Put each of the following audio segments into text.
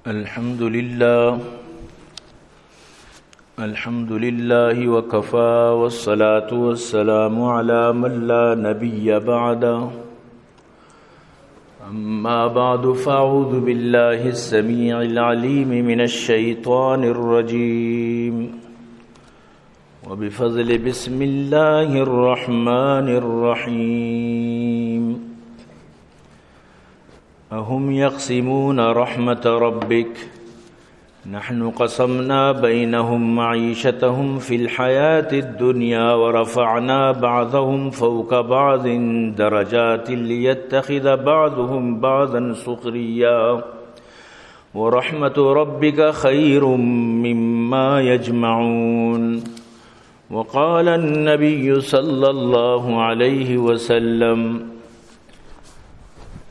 الحمد لله. الحمد لله وكفى، والصلاة والسلام على من لا نبي بعده. أما بعد، فأعوذ بالله السميع العليم من الشيطان الرجيم. وبفضل بسم الله الرحمن الرحيم. أهم يقسمون رحمة ربك؟ نحن قسمنا بينهم معيشتهم في الحياة الدنيا ورفعنا بعضهم فوق بعض درجات ليتخذ بعضهم بعضا سخريا ورحمة ربك خير مما يجمعون. وقال النبي صلى الله عليه وسلم: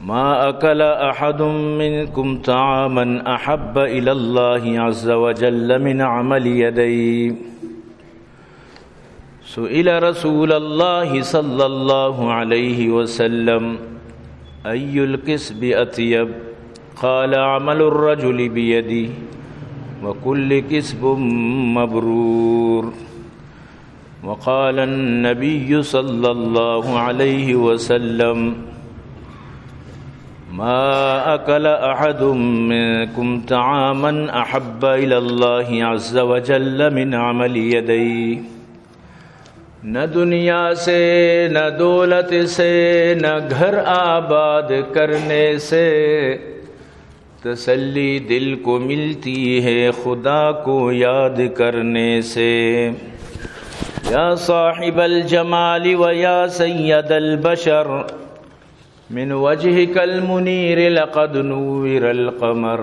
ما أكل أحد منكم طعاما أحب إلى الله عز وجل من عمل يديه. سئل رسول الله صلى الله عليه وسلم: أي الكسب أطيب؟ قال: عمل الرجل بيده، وكل كسب مبرور. وقال النبي صلى الله عليه وسلم: ما أكل أحد منكم طعاما أحب إلى الله عز وجل من عمل يديه. نہ دنیا سے، نہ دولت سے، نہ گھر آباد کرنے سے، تسلی دل کو ملتی ہے خدا کو یاد کرنے سے۔ یا صاحب الجمال و یا سید البشر، من وجهك المنير لقد نور القمر،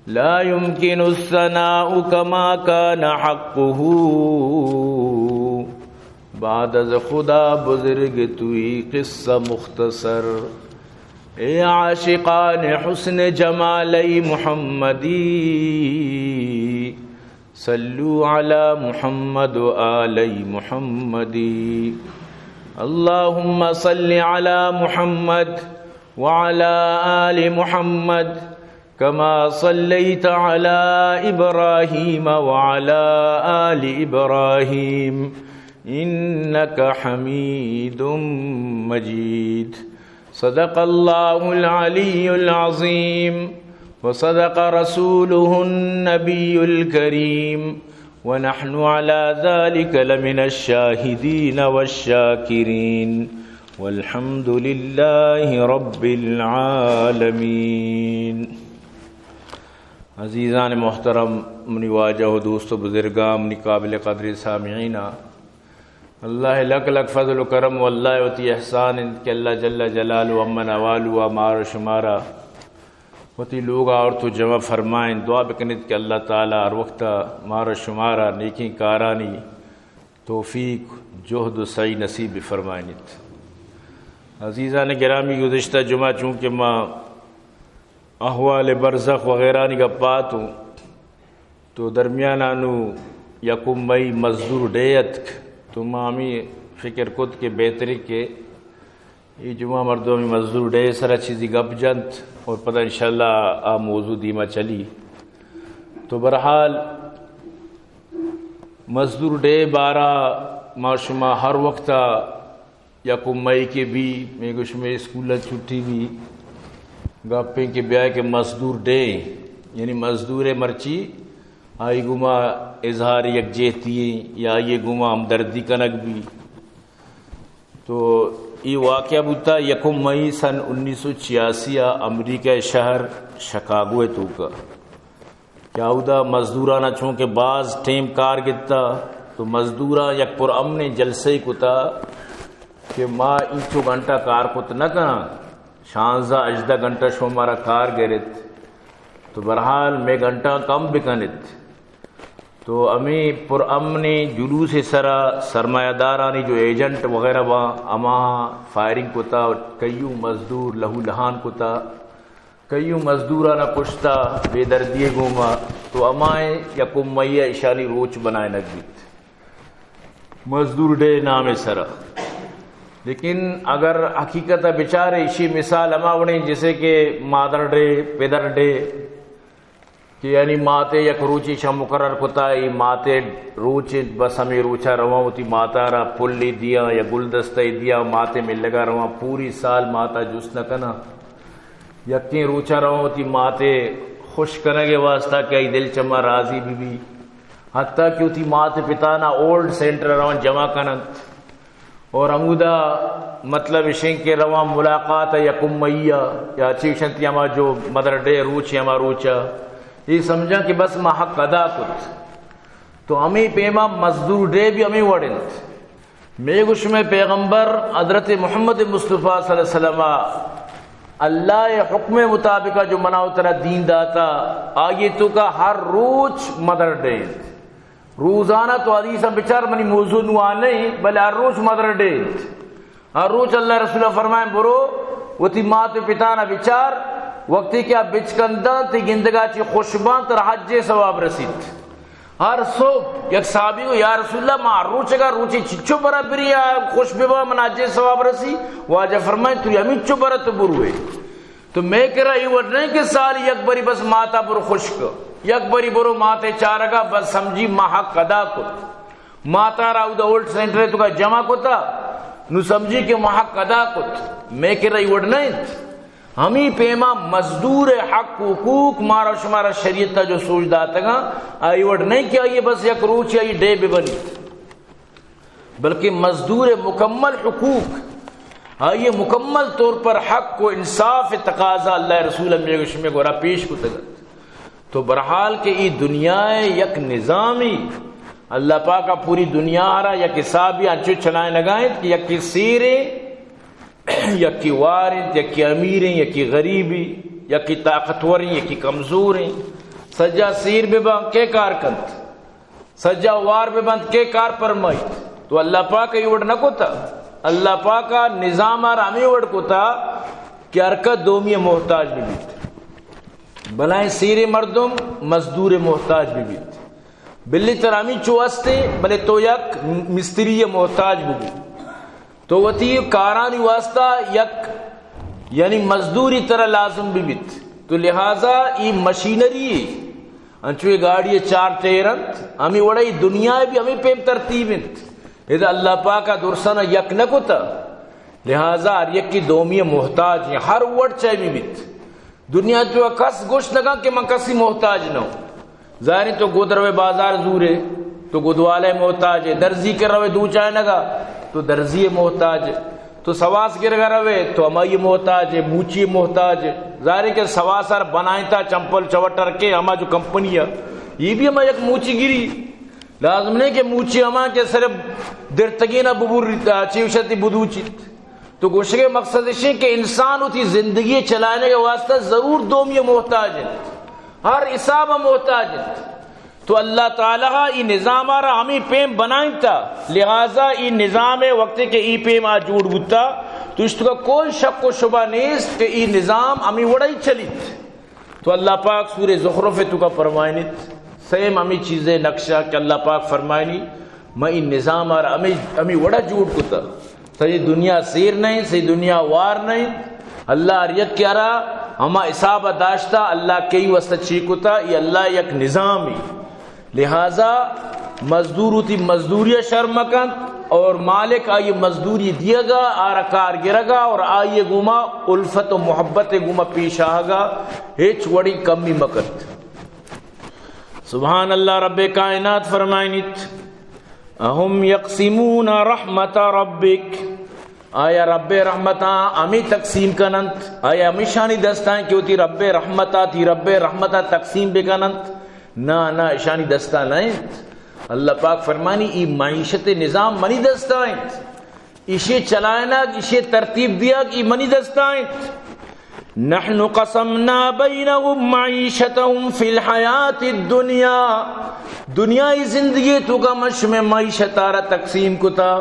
لا يمكن الثناء كما كان حقه، بعد از خدا بزرگ توئی قصہ مختصر۔ اے عاشقان حسن جمال محمدی، صلوا على محمد وآل محمد۔ اللهم صل على محمد وعلى آل محمد كما صليت على إبراهيم وعلى آل إبراهيم إنك حميد مجيد. صدق الله العلي العظيم وصدق رسوله النبي الكريم ونحن على ذلك لمن الشاهدين والشاكرين والحمد لله رب العالمين. عزیزان محترم، منی واجہ و دوست و بزرگاں، منی قابل قدر سامعیناں، اللہ لک لک فضل و کرم و اللہ وتی احسان انت کہ اللہ جل جلالہ امن احوالہ مارا شمارا وتی لوگا آورت و جمع فرمائیں۔ دعا بکنیت کہ اللہ تعالی ہر وقتا مارا شمارا نیکیں کارانی توفیق، جہد و سعی نصیب بفرمائینیت۔ عزیزان گرامی، گزشتہ جمعہ چونکہ ما احوال برزخ وغیرہ نی گپا اتوں، تو درمیان ءَ نوں یکم مئی مزدور ڈے اتک، تو ما ہمے فکر کت کہ بہتریں کہ اے جمعہ مردم ہمے مزدور ڈے سرا چیزے گپ جنت اور پدا انشاءاللہ آ موضوع دیما چلی۔ تو بہرحال مزدور ڈے بارہ ما شما ہر وقتا یکم مئی کہ بی، مئے گوش مئے اسکول چھٹی بی، گپیں کہ بیائے کہ مزدور ڈے، یعنی مزدور مرچی آئی گوما اظہار یکجہتی یا آئی گوما ہمدردی کنگ بی۔ تو اے واقعہ بوتا یکم مئی سن انیس سو چھیاسی ءَ امریکہ شہر شکاگو ءِ توکا۔ کہ اودا مزدورانا چونکہ باز ٹیم کار گتا، تو مزدوراں یک پر امنیں جلسے کتا کہ ما اینچو گھنٹہ کار کت نہ کناں، شانزدہ ہژدہ گھنٹہ شما مارا کار گرت، تو بہرحال مئے گھنٹہ کم بکنت۔ تو ہمے پر امنیں جلوس سرا سرمایہ دارانی جو ایجنٹ وغیرہ باں، ہما فائرنگ کتا، کئیوں مزدور لہو لہان کتا۔ کئیوں مزدورانا کشتا بے دردی گوما، تو ہمائیں یکم مئی ءَ اشانی روچ بنائینگ بیت مزدور ڈے نام سرا۔ لیکن اگر حقیقت بچارے، اشی مثال ہما وڑیں جیسے کہ مادر ڈے، پدر ڈے، کہ یعنی ماتے یک روچے شاں مقرر کتا، اے ماتے روچ انت، بس ہمے روچا رواں وتی ماتارا پھلے دیاں یا گلدستہ دیاں، ماتے ملگا رواں، پوری سال ماتا جست نہ کناں۔ یکیں روچا رواں وتی ماتے خوش کنگے واسطہ کہ آئی دل چما راضی بہ بی۔ حتیٰ کہ وتی مات پتانا اولڈ سینٹر رواں جمع کننت۔ اور ہمودا مطلب اشیں کہ رواں ملاقات یکم مئی یا چی اشنتی ہما جو مدر ڈے روچ ہما روچا۔ اے سمجھاں کہ بس ما حق ادا کت۔ تو ہمے پیما مزدور ڈے بھی ہمے وڑ انت۔ مے گوش مے پیغمبر حضرت محمد مصطفی صلی اللہ علیہ وسلم اللہ حکم مطابق جو منا و ترا دین داتا، آئیے تو کا ہر روچ مدر ڈے انت۔ روزانہ تو حدیثاں بچار، منی موضوع نوا نہیں، بلے ہر روچ مدر ڈے انت۔ ہر روچ اللہ رسول فرمائیں، برو وتی مات و پتانا بچار، وقتی کہ آ بچکنداں تی گندگا چی خوش باں تر حج ثواب رسیت۔ ہر صبح یک صحابی کو، یا رسول اللہ، ما ہر روچ اگا روچی چچو برا بری آ خوش ببا من حج ثواب رسی؟ واجہ فرمائیں، تو ہمینچو برا تو بروے۔ تو مے کرا ای وڑ نہیں کہ سال یک بری بس ماتا برو خوش کو، یک بری برو ماتے چارگا، بس سمجھی ما حق ادا کت۔ ماتارا اودا اولڈ سینٹر تو کا جمع کتا، نو سمجھی کہ ما حق ادا کت۔ مے کرا ای وڑ نہیں انت۔ ہمی پیما مزدور حق حقوق مارا شمارا شریعت جو سوچ داتگا، آئی وڑ نہیں کہ آئیے بس یک روچ آئی ڈے ببنی۔ بلکہ مزدور مکمل حقوق، آئیے مکمل طور پر حق و انصاف تقاضا اللہ رسول ہمیں گوش میں گورا پیش کتگ۔ تو برحال کہ ای دنیا یک نظامی، اللہ پاک پوری دنیا را یک حسابی انچو چلائے نگائیں کہ یکی سیرے، یکی وار انت، یکی امیر انت، یکی غریبی، یکی طاقتور انت، یکی کمزور انت۔ سجا سیر بباں کے کار کنت؟ سجا وار ببنت کے کار پرمائیت؟ تو اللہ پاک ای وڑ نہ کتا۔ اللہ پاک نظام آر ہمیں وڑ کتا کہ ہرکت دومی محتاج ببیت۔ بلائیں سیر مردم مزدور محتاج ببیت۔ بلی تر ہمیں چو ہستے، بلے تو یک مستری محتاج ببی۔ تو وتی کارانی واسطہ یک، یعنی مزدوری ترا لازم بہ بیت۔ تو لہذا ای مشینری انچو ای گاڑی چار ٹائر انت، ہمیں وڑا ای دنیا بھی ہمیں پیم ترتیب انت۔ اذا اللہ پاک درسنا یک نہ کتا، لہذا ہر یکی دومی محتاج ہیں، ہر وڑ چاہے بہ بیت۔ دنیا تو کس گوشت نہ کن کہ من کسی محتاج نہ ہوں۔ ظاہر ہے تو گد روے بازار زورے، تو گدوالے محتاج ہے، درزی کے روے دو چائے نگا، تو درزی محتاج ہے، تو سواس گرگا روے، تو ہمائی محتاج ہے، موچی محتاج ہے۔ ظاہر ہے کہ سواس ہر بنائیں تا چمپل چوٹر کے ہما جو کمپنی ہے، یہ بھی ہما یک موچی گری۔ لازم نہیں کہ موچی ہما کہ صرف درتگینا ببور چیوشتی بدوچیت۔ تو گوشگے مقصد اشیں کہ انسان وتی زندگی چلائنے کے واسطہ ضرور دومی محتاج ہے، ہر حساب محتاج ہے۔ تو اللہ تعالی ای نظام را ہمیں پیم بنائنتا، لہذا ای نظام وقت کے ای پیم آ جوڑ بوتا، تو اس کا کوئی شک و شبہ نیست کہ ای نظام ہمیں وڑائی چلیت۔ تو اللہ پاک سورہ زخرف تو کا فرمائنیت، سیم ہمیں چیزیں نقشہ کہ اللہ پاک فرمائنی، میں ای نظام آر ہمیں، ہمیں وڑا جوڑ کتا۔ سجی دنیا سیر نہیں، سجی دنیا وار نہیں۔ اللہ ہر یک کیا را ہما حساب داشتا، اللہ کئی واسطہ چی کتا، یہ اللہ یک نظامی۔ لہذا مزدور وتی مزدوری شرم مکنت اور مالک آئی مزدوری دیگا، آرا کار گرگا اور آئی گوما الفت و محبت گوما پیش آہگا ہچ وڑی کمی مکنت۔ سبحان اللہ، رب کائنات فرمائنیت، اهم یقسمون رحمت ربک، آیا رب رحمتاں ہمیں تقسیم کننت؟ آیا ہمیشانی دستائیں کہ وتی رب رحمتا، تی رب رحمتا تقسیم بکننت؟ نہ، نہ، اشانی دستا نہ انت۔ اللہ پاک فرمانی، ای معیشت نظام منی دستا انت۔ اشی چلائنگ، اشی ترتیب دیگ، ای منی دستا انت۔ نحن قسمنا بینهم معیشتهم فی الحیات الدنیا۔ دنیای زندگی تو کا من شمے معیشت آرا تقسیم کتا۔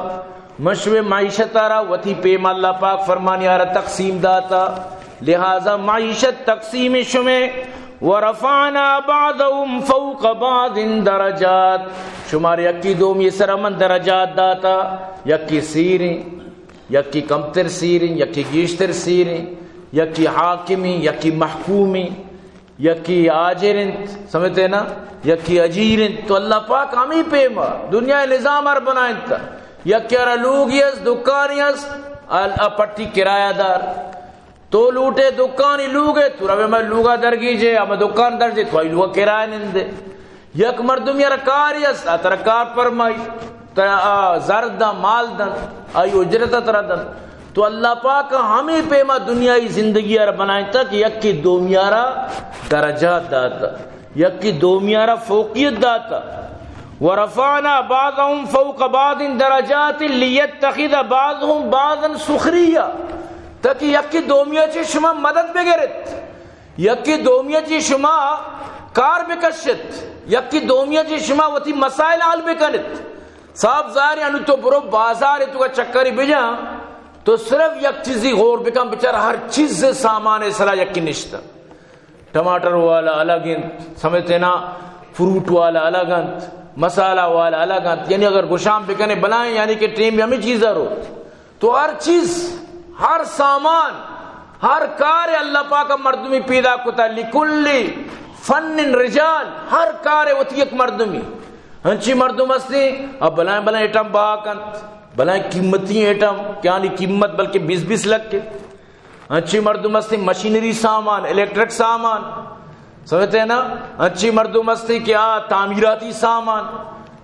من شمے معیشت آرا وتی پیم اللہ پاک فرمانی آرا تقسیم داتا۔ لہذا معیشت تقسیم شمے، ورفعنا بعضهم فوق بعض درجات، شمار یکی دومی سر من درجات داتا، یکی سیریں، یکی کمتر سیریں، یکی گیشتر سیریں، یکی حاکمیں، یکی محکومیں۔ یکی آجر انت، سمجھتے نا، یکی اجیر انت۔ تو اللہ پاک ہمیں پیما دنیا نظام ہر بنائنت۔ یکی را لوگی است، دکانی است، ال-، ا پٹی کرایہ دار۔ تو لوٹے دکانی لوگے، تو روے میں لوگا درگیجے، ہم دکان درجے، تو آئی لوگا کرایہ نندے۔ یک مردم یار کاری است، اتر کار پرمائی، ترا آ زر دن، مال دن، آئی اجرت ترا دن۔ تو اللہ پاک ہمیں پیما دنیای زندگی را بنائیں تک یکی دومیا را درجات داتا، یکی دومیا را فوقیت داتا۔ ورفعنا بعضهم فوق بعض درجات ليتخذ بعضهم بعضا سخريا، تاکہ یکی دومیا چہ شما مدد بگرت، یکی دومیا چہ شما کار بکشت، یکی دومیا چہ شما وتی مسائل حل بکنت۔ صاف ظاہر ہے، انو تو برو بازار تو کا چکری بجا، تو صرف یک چیزی غور بکن، بچار ہر چیز سامان سرا یکی نشتہ۔ ٹماٹر والا الگ انت، سمجھتے نا، فروٹ والا الگ انت، مسالہ والا الگ انت۔ یعنی اگر گشام بکنے بلائیں، یعنی کہ ٹیم ہمیں چیزا رو۔ تو ہر چیز، ہر سامان، ہر کار اللہ پاک مردمی پیدا کتا۔ لکل فن رجال، ہر کار وتی یک مردمی۔ ہنچی مردم ہستے، اب بلائیں بلائیں ایٹم بہا کنت، بلائیں قیمتی ایٹم، کہ آنی قیمت بلکہ بیس بیس لکھ کے۔ انچی مردم ہستی مشینری سامان، الیکٹرک سامان، سمجھتے ہیں نا؟ انچی مردم ہستی کہ آ تعمیراتی سامان۔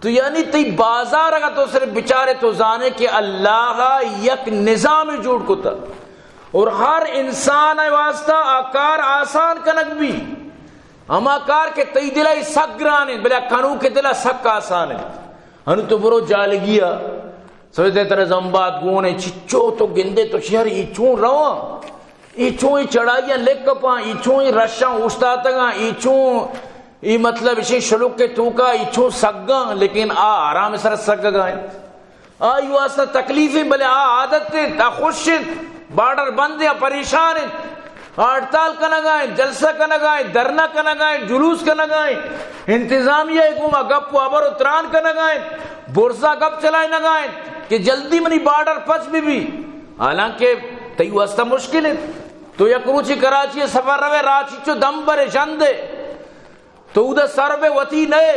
تو یعنی تئی بازار اگر تو صرف بچارے تو زانے کہ اللہ یک نظام جوڑ کتا اور ہر انسان واسطہ آ کار آسان کنگ بھی۔ ہما کار کہ تئی دل ء سک گران انت، بلے کنوک ء دل ء سک آسان انت۔ ہنو تو برو جالگی ء، سوچتے ترا زمبات گون ء، چچو تو گندے تو شہر ای چون رواں، ای چون ای چڑھائیاں لک کپاں، ای چون ای رشاں اوشتاتگاں، ای چون ای مطلب اشیں شلوک ء توکا ای چون سگاں، لیکن آ آرام ء سر سگگا انت۔ آئی واسطہ تکلیف انت، بلے آ عادت انت، آ خوش انت، بارڈر بند انت، آ پریشان انت، آ ہڑتال کنگا انت، جلسہ کنگا انت، دھرنا کنگا انت، جلوس کنگا انت، انتظامیہ ء گوما گپ و ہبر و تران کنگا انت، برزا گپ چلائینگا انت کہ جلدی منی بارڈر پچ بہ بی، حالانکہ تئی واسطہ مشکل انت۔ تو یک روچے کراچی ء سفر روے، راچی چو دم برے ژندے، تو اود ء سر بہ وتی نئے،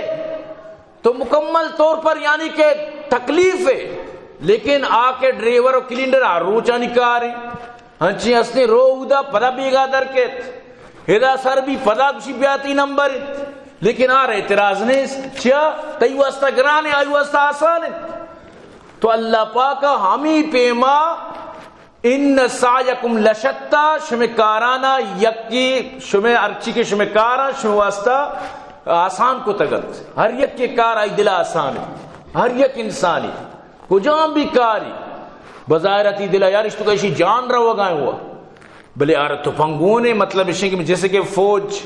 تو مکمل طور پر یعنی کہ تکلیف ہے، لیکن آ کہ ڈرائیور و کلینڈر ہر روچانی کار ہیں، ہنچیں ہستیں رو اودا پدا بیگا در کیت، ادا سر بھی پدا گوشی بیا تئی نمبر انت، لیکن آر اعتراض نیست۔ چیا؟ تئی واسطہ گران ہے، آئی واسطہ آسان ہے۔ تو اللہ پاک ہمیں پیما ان سعیکم لشتی، شمے کارانا یکی، شمے ہرچی کہ شمے کارا شمے واسطہ آسان کتگ انت۔ ہر یک کے کار آئی دل آسان ہے۔ ہر یک انسانی کجام بھی کاری بظاہر تی دل یار اشتو کشی جان روگا ہوا، بلے آر تپنگونے مطلب اشیں کہ جیسے کہ فوج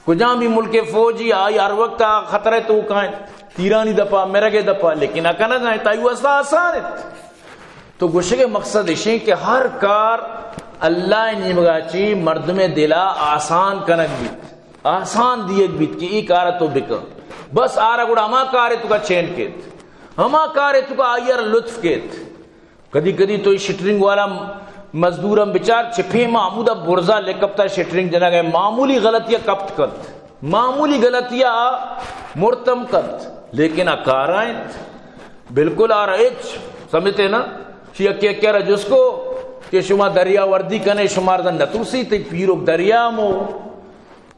کجام بھی ملک فوجی آئی ہر وقت آ خطرے توکا انت، تیرانی دپا، مرگے دپا، لیکن اکنگا انت، آئی واسطہ آسان انت۔ تو گوشگے مقصد اشیں کہ ہر کار اللہ نیمگا چی مردم دلا آسان کنگ بیت، آسان دیگ بیت کہ ای کار تو بکن۔ بس آرا گڑا ہما کار توکا چین کیت، ہما کار توکا آئی لطف کیت۔ کدی کدی تو ای شٹرنگ والا مزدور ہم بچار، چہ پیما ہمودا برزا لکپتا شٹرنگ جنگ ہے، معمولی غلطی کپت کنت، معمولی غلطی مرتم کنت، لیکن آ کارا انت۔ بالکل آرا ہچ سمجھتے نا، شی یکی یکی را جس کو کہ شما دریا وردی کنے، شمار دن نترسی، تئی پیروک دریا مو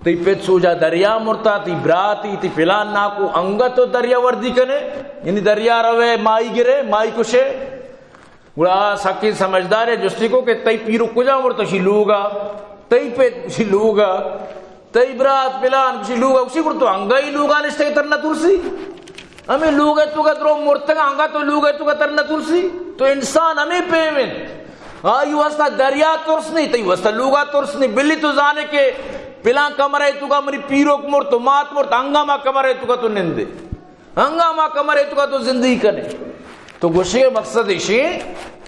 تئی پت سوجا دریا مرتا، تئی براتی، تئی پلان ناکو، انگت تو دریا وردی کنے، یعنی دریا روے، مائی گرے، مائی کشے۔ گڑا آ سکیں سمجھدارے، جستی کو کہ تئی پیرو کجا مرتا؟ شی لوگا۔ تئی پت؟ شی لوگا۔ تئی برات پلان؟ شی لوگا۔ اسی گڑا تو انگا ہی لوگا نشتے تر نہ ترسی؟ ہمیں لوگ ء توکا درو مرتگا، انگا تو لوگ ء توکا تر نہ ترسی؟ تو انسان ہمیں پیم انت۔ آئی واسطہ دریا ترس نہیں، تئی واسطہ لوگا ترس نہیں۔ بلی تو زانے کہ پلان کمرہ توکا منی پیروک مرت، تو مات مرت، انگا ما کمرہ توکا تو نندے، انگا ما کمرہ توکا تو زندگی کنے۔ تو گوشے مقصد اشی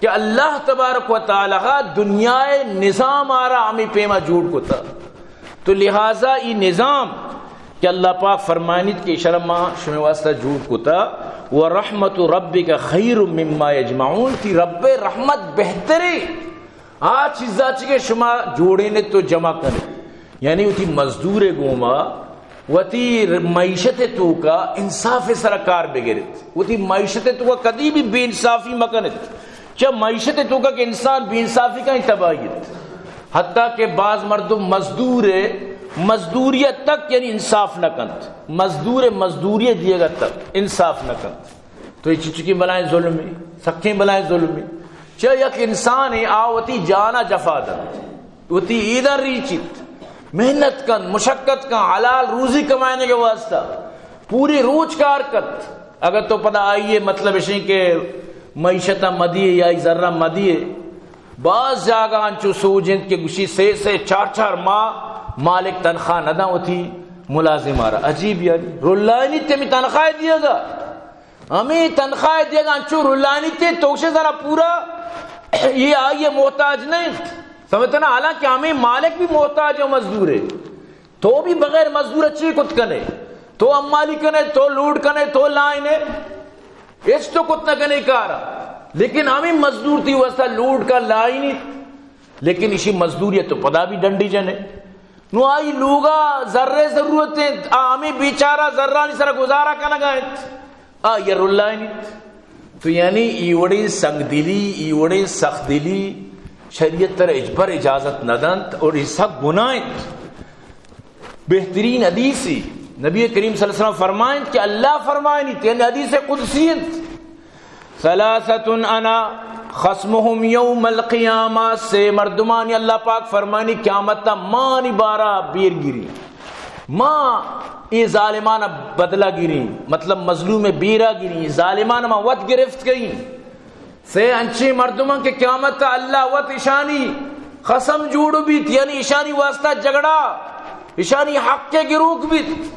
کہ اللہ تبارک و تعالی دنیا نظام آرا ہمیں پیما جوڑ کتا۔ تو لہذا ای نظام کہ اللہ پاک فرمائنیت کہ ایشرا ما شمے واسطہ جوڑ کتا، ورحمت ربک خیر مما یجمعون، تی رب رحمت بہترے آ چیزا چی کہ شما جوڑینت و جمع کنت۔ یعنی وتی مزدور گوما وتی ر-، معیشت توکا انصاف سرا کار بگرت، وتی معیشت توکا کدی بھی بے انصافی مکنت۔ چہ معیشت توکا کہ انسان بے انصافی کا تباہیت، حتیٰ کہ بعض مردم مزدور مزدوری تک یعنی انصاف نہ کنت، مزدور مزدوری دیگا تک انصاف نہ کنت۔ تو یہ چچکی بلائیں ظلمی، سکیں بلائیں ظلمی۔ چہ یک انسان آ وتی جانا جفا دنت، وتی ایدن ریچیت، محنت کنت، مشقت کنت، حلال روزی کمائنے کے واسطہ پوری روچ کار کنت۔ اگر تو پدا آئیے مطلب اشیں کہ معیشت مدیے یا ای ذرہ مدیے، بعض جاگہ انچو سوج انت کہ گوشی سے سے چار چار ماہ مالک تنخواہ نہ داں وتی ملازم آرا۔ عجیب یعنی، رلائنی تمی تنخواہ دیگا، ہمیں تنخواہ دیگا انچو رلائنی تے توشے ذرا پورا، یہ آئیے محتاج نہیں۔ سمجھتے نا؟ حالانکہ ہمیں مالک بھی محتاج ہے مزدور ہے۔ تو بھی بغیر مزدور چی کت کنے؟ تو امالی کنے، تو لوڈ کنے، تو لائنے، ہچ تو کت نہ کنے کارا۔ لیکن ہمیں مزدور تی واسطہ لوڈ کا لائنی، لیکن اسی مزدوری تو پدا بھی ڈنڈی جنے۔ نو آئی لوگا ذرے ضرورت ہیں، آ ہمیں بیچارہ ذرانی سر گزارا کنگا ہیں۔ آ یہ رلائنی۔ تو یعنی ای وڑیں سنگ دلی، ای وڑیں سخت دلی شریعت تر اجبر اجازت نہ دنت اور یہ سب گناہ انت۔ بہترین حدیثی نبی کریم صلی اللہ علیہ وسلم فرمائنت کہ اللہ فرمائنی، یعنی حدیث قدسی انت، ثلاثة انا خصمهم یوم القیامہ، سے مردمانی اللہ پاک فرمائنی قیامت تا مانی بارا بیر گیری، ما اے ظالمان بدلہ گیری، مطلب مظلوم بیرا گیری، ظالمان ما وت گرفت گئی۔ سے انچیں مردماں کہ قیامت ءَ اللہ وت اشانی خصم جوڑ بیت، یعنی اشانی واسطہ جھگڑا، اشانی حق ءِ گروک بیت۔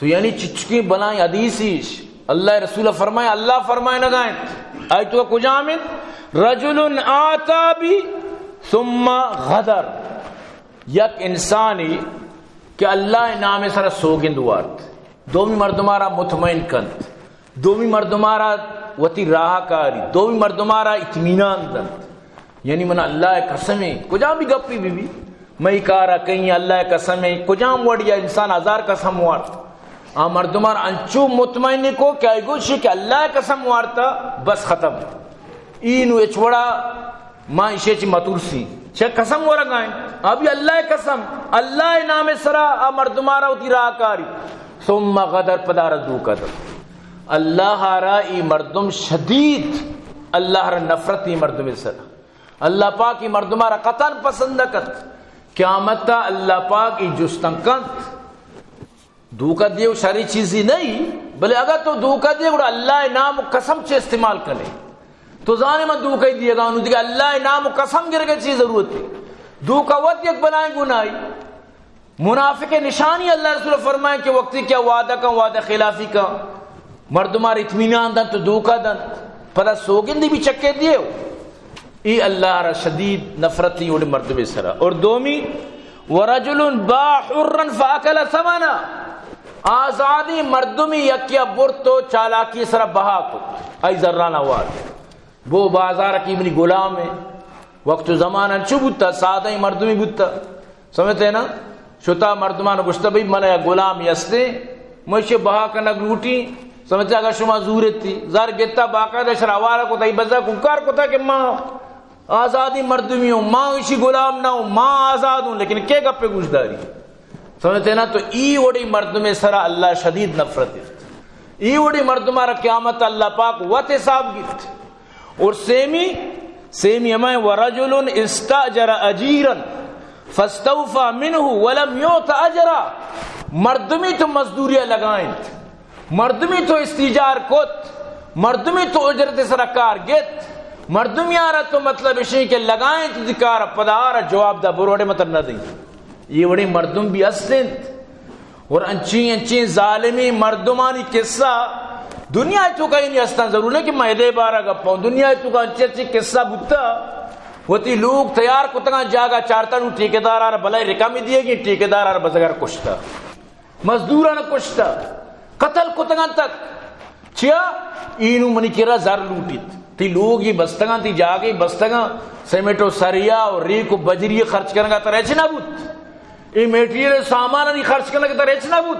تو یعنی چچکیں بلائیں حدیث ایش۔ اللہ ءِ رسول فرمائے، اللہ فرمائے نہ گائیں۔ آئی تو کجام انت؟ رجل آتا بی ثم غدر۔ یک انسانی کہ اللہ ءِ نام ءِ سرا سوگند وارت، دومی مردمارا مطمئن کنت، دومی مردمارا وتی راہ کاری، دومی مردمارا اطمینان دنت۔ یعنی من اللہ ءِ قسم ءَ، کجام بھی گپی بی بی، مئی کارا کہیں اللہ ءِ قسم ءَ، کجام وڑیا انسان ہزار قسم وارت، آ مردمار انچو مطمئن کو کہ آئی گوشی کہ اللہ ءِ قسم وارتا، بس ختم۔ ای نو اچ وڑا ما ایشی چی مترسیں۔ چہ قسم ورگائیں۔ ابھی اللہ ءِ قسم، اللہ ءِ نام ءِ سرا آ مردمارا وتی راہ کاری۔ ثم غدر، پدا را دھوکہ دنت۔ اللہ را ای مردم شدید، اللہ را نفرت ای مردم سرا۔ اللہ پاک ای مردمارا قطعاً پسند نہ کنت۔ قیامت ءَ اللہ پاک ای جستن کنت۔ دھوکہ دیو شری چیزی نہیں، بلے اگر تو دھوکہ دیے گڑا اللہ ءِ نام و قسم چے استعمال کنے؟ تو زانے من دھوکہ دیگا نو، دیگہ اللہ ءِ نام و قسم گرگے چی ضرورت ہے؟ دھوکہ وت یک بلائیں گناہی۔ منافق ءِ نشانی اللہ ءِ رسول فرمائیں کہ وقتی کہ وعدہ کن، وعدہ خلافی کن، مردمار اطمینان دنت تو دھوکہ دنت، پدا سوگندی بھی چکے دیو۔ ای اللہ را شدید نفرت ای وڑیں مردمے سرا۔ اور دومی، ورجل باع حرا فاکل ثمنه، آزادیں مردمی یکیا برت و چالاکی سرا بہا کت، آئی زرانا وارت۔ بو بازار کی منی غلام ہے۔ وقت و زمان انچو بوتا، سادہ مردمی بوتا۔ سمجھتے نا؟ شتا مردمان گوشتا، بھئی، من یک غلامی ہستے، من ایشی بہا کنگ لوٹی۔ سمجھتے، اگر شما زورتی، زر گتا، باقاعدہ شر حوالہ کتا، ای بزا کوکار کتا کہ ما آزادی مردمی ہوں، ما ایشی غلام نہ ہوں، ما آزاد ہوں، لیکن کے گپے گوش داری؟ سمجھتے نا؟ تو ای وڑی مردم سرا اللہ شدید نفرت ہے۔ ای وڑی مردمارا قیامت اللہ پاک وت حساب گیت۔ اور سیمی، سیمی ہمائیں، ورجل استاجر اجیرا فاستوفى منه ولم يؤت اجرا، مردمی تو مزدوری لگائیں، مردمی تو استیجار کت، مردمی تو اجرت سرا کار گت، مردمی آرا تو مطلب اشیں کہ لگائیں تو دی کار پدا آرا جواب دا بروڑے مطلب نہ دیں۔ یہ وڑیں مردم بھی است انت۔ اور انچیں انچیں ظالمیں مردمانی قصہ دنیا ءِ توکا یعنی ہستاں، ضرور نہیں کہ میں ادے بارا گپاں، دنیا ءِ توکا انچیں انچیں قصہ بوتا، وتی لوگ تیار کتگاں، جاگہ چارتا، نو ٹھیکیدار آر بلائے رقم دیے گی، ٹھیکیدار آر بزگر کشتا، مزدوران کشتا، قتل کتگاں تک۔ چیا؟ اینو منی کرا زر لوٹیت۔ تی لوگی بستگاں، تی جاگے بستگاں، سیمنٹ و سریا و ریک و بجری خرچ کنگا ترا ہچ نہ بوت۔ اے میٹیریل سامانانی خرچ کنگ تر ہچ نہ بوت۔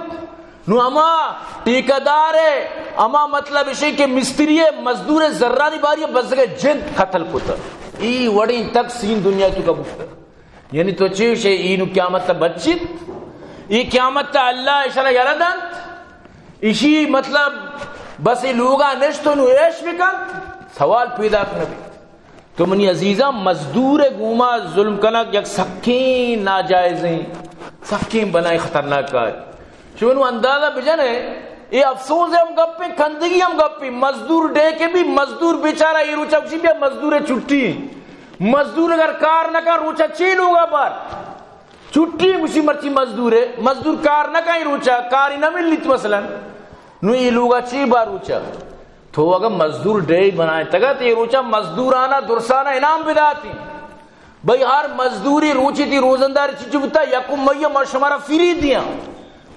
نو ہما ٹھیکیدار ء، ہما مطلب اشی کہ مستری ء، مزدور ء، زرانی باری ء بزگ ء جند قتل کت۔ ای وڑیں تک سین دنیا تو کا بوت۔ یعنی تو چے شے ای نو قیامت تا بچیت؟ ای قیامت تا اللہ اشرا یلہ دنت؟ اشی مطلب بس ای لوگا نشت و نو عیش بکنت؟ سوال پیدا نہ بیت۔ تو منی عزیزاں، مزدور ء گوما ظلم کنگ یک سکیں ناجائزیں، سکیں بلائیں خطرناک کار۔ چون اندازہ بجن ہے، اے افسوس ہم گپیں، کندگی ہم گپیں۔ مزدور ڈے کے بھی مزدور بیچارہ اے روچا کسی بیا مزدور چھٹی۔ مزدور اگر کار نہ کن روچا چے لوگا بار؟ چھٹی گوشی مرچی مزدور ہے، مزدور کار نہ کن روچا، کاری نہ ملیت مثلاً۔ نو اے لوگا چے بار روچا؟ تو اگہ مزدور ڈے بنائیں تگت، اے روچا مزدورانا درسانا انعام بداتی۔ بھئی ہر مزدوری روچی تی روزندار چی چی بوتا، یکم مئی ما شمارا فری دیاں۔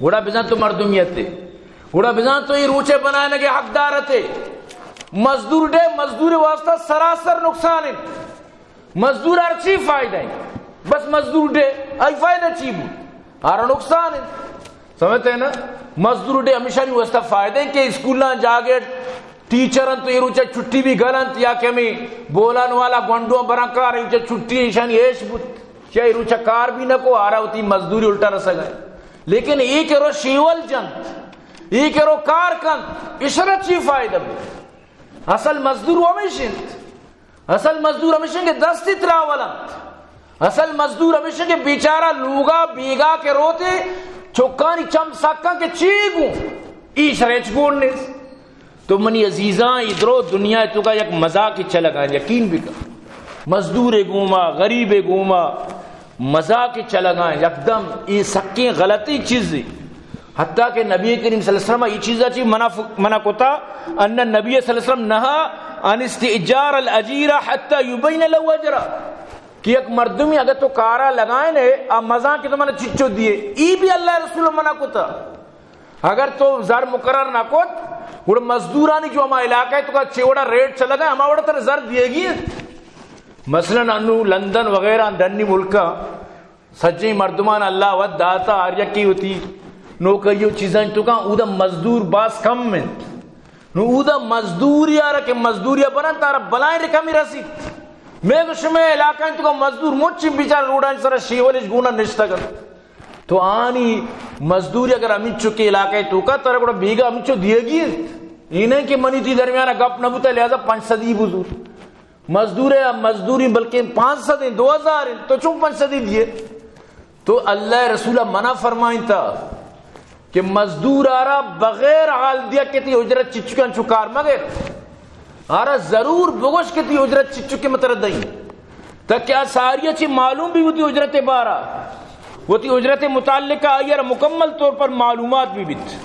گڑا بزاں تو مردمیت ہے۔ گڑا بزاں تو اے روچے بنائنگے حقدار تے۔ مزدور ڈے مزدور واسطہ سراسر نقصان ہے۔ مزدور ہر چی فائدہ ہے؟ بس مزدور ڈے، آئی فائدہ چی بو؟ ہر نقصان ہے۔ سمجھتے ہیں نا؟ مزدور ڈے ہمیشہ نہیں واسطہ فائدہ ہے کہ اسکولاں جاگے ٹیچر انت تو اے روچا چھٹی بھی گل انت یا کہ ہمیں بولان والا گونڈواں براں کار اے روچا چھٹی ایشانی ایش بوت۔ چیا اے روچا کار بھی نہ کو، آرا ہوتی مزدوری الٹا رسگ ہے۔ لیکن اے کہ رو شیول جنت، اے کہ رو کار کنت، اشرا چی فائدہ بو؟ اصل مزدور ہمیش انت۔ اصل مزدور ہمیش انت کہ دستی تراول انت۔ اصل مزدور ہمیش انت کہ بیچارہ لوگا بیگا کہ روتے چکانی چم سکاں کہ چی گوں؟ ایش ریچ گون نیست۔ تو منی عزیزاں، ادرو دنیا تو کا یک مزاق چلگا، یقین بکن۔ مزدور گوما، غریب گوما، مزاق چلگا یکدم، اے سکیں غلطی چیزے۔ حتیٰ کہ نبی کریم صلی اللہ علیہ وسلم اے چیزا چی منع ف-، منع کتا، ان نبی صلی اللہ علیہ وسلم نہا عن استئجار الاجیر حتیٰ یبین له اجرہ، کہ یک مردمی اگر تو کارا لگائیں ہے، آ مزاں کہ تو من چچو دیے، ای بھی اللہ رسول منع کتا۔ اگر تو زر مقرر نہ کت، گڑا مزدورانی جو ہما علاقہ ہے تو کا چے وڑا ریٹ چلگا، ہما وڑا تر زر دیے گی۔ مثلاً انو لندن وغیرہ ڈنی ملکا سجیں مردمان اللہ وت داتا، ہر یکی وتی نوکری و چیزاں تو کاں، اودا مزدور باز کم انت۔ نو اودا مزدوری آرا کہ مزدوری برن تارا بلائیں رقمی رسیت۔ میں گو شمے علاقہ انت تو کاں مزدور مچی بیچار روڈان سر شیولش گونا نشتگن۔ تو آنی مزدوری اگر ہمینچو کے علاقہ تو کا ترا گڑا بیگا ہمینچو دیگی انت۔ یہ نہیں کہ منی تی درمیان گپ نہ بوتا لہذا پنچ سدی بزور۔ مزدور ہے، مزدوری بلکہ پانچ سد ہیں، دو ہزار ہیں، تو چون پنچ سدی دیے؟ تو اللہ رسول منع فرمائیں تا کہ مزدور آرا بغیر حال دیا کہ تی اجرت چچکن چو کار مگر۔ آرا ضرور بگوش کہ تی اجرت چچکے متر دئی۔ تاکہ آ ساری چی معلوم بھی ہوتی اجرت بارا، ہوتی اجرت متعلقہ آئی را مکمل طور پر معلومات بھی بیت۔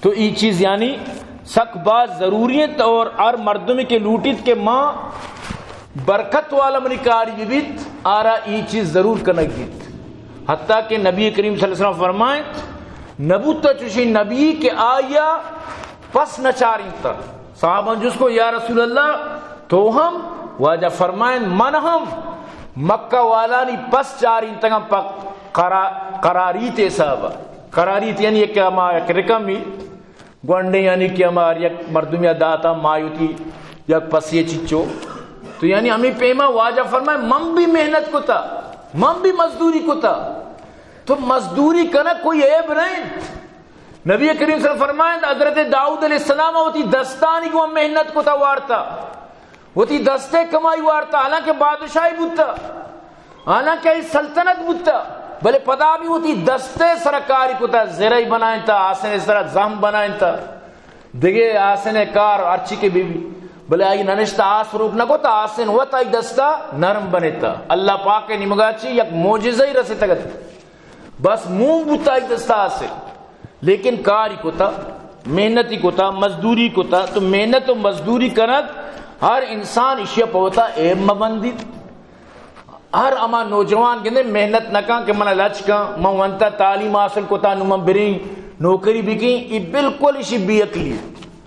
تو ای چیز یعنی سک باز ضروری انت اور ہر مردمی کہ لوٹیت کہ ما برکت والا منی کاری بہ بیت، آرا ای چیز ضرور کنگ بیت۔ حتیٰ کہ نبی کریم صلی اللہ علیہ وسلم فرمائیں، نبوت چوشی نبی کہ آیا پس نہ چارینتا۔ صحابہ جس کو، یا رسول اللہ، تو ہم؟ واجہ فرمائیں، من ہم۔ مکہ والانی پس چارینتگاں پہ قرا-، قراریت حساب۔ قراریت یعنی یک ہما یک رقمی گونڈے، یعنی کہ ہما ہر یک مردمی داتا مایوتی یک پسی چچو۔ تو یعنی ہمیں پیما واجہ فرمائے، من بھی محنت کتا، من بھی مزدوری کتا۔ تو مزدوری کنگ کوئی عیب نہیں۔ نبی کریم صلی اللہ علیہ وسلم فرمائیں، حضرت داؤد علیہ السلام وتی دستانی گوں محنت کتا وارتا۔ وتی دستے کمائی وارتا، حالانکہ بادشاہی بوتا، حالانکہ ای سلطنت بوتا، بلے پدا بھی وتی دستے سر کاری کتا، زرعی بنائنتا، آسن سر زہم بنائنتا، دگے آسن کار ہرچی کہ بی بی، بلے آئی ننشتا آس روک نہ کتا، آسن وت آئی دستا نرم بنتا۔ اللہ پاک نیمگا چی یک معجزہ ہی رسیتگت۔ بس مون بوتا ای دستا آسن، لیکن کاری کتا، محنتی کتا، مزدوری کتا۔ تو محنت و مزدوری کنگ ہر انسان اشیا پہ وتا عیب مبندیت۔ ہر ہما نوجوان گندے محنت نہ کن کہ من لچ کن، من ونتا تعلیم حاصل کتا، نو من بریں نوکری بکیں، ای بالکل اشی بے عقلی۔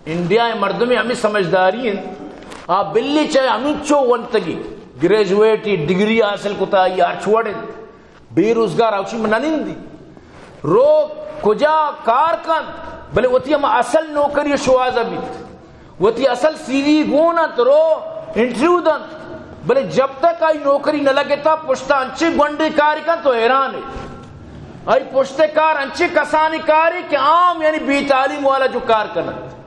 انڈیا مردم ہمیں سمجھداری ہیں، آ بلی چاہے ہمیں چو ونتگی، گریجویٹ، ڈگری حاصل کتا، ای ہر چوڑ ہیں۔ بے روزگار اوشی من ننندی، رو کجا کار کنت، بلے وتی ہم اصل نوکری شوازہ بیت، وتی اصل سی وی گون انت، رو انٹرویو دنت، بلے جب تک آئی نوکری نہ لگتا، پشتا انچے گونڈے کاری کنت تو حیران ہے۔ آئی پشت کار انچے کسانی کاری کہ عام یعنی بے تعلیم والا جو کار کنت۔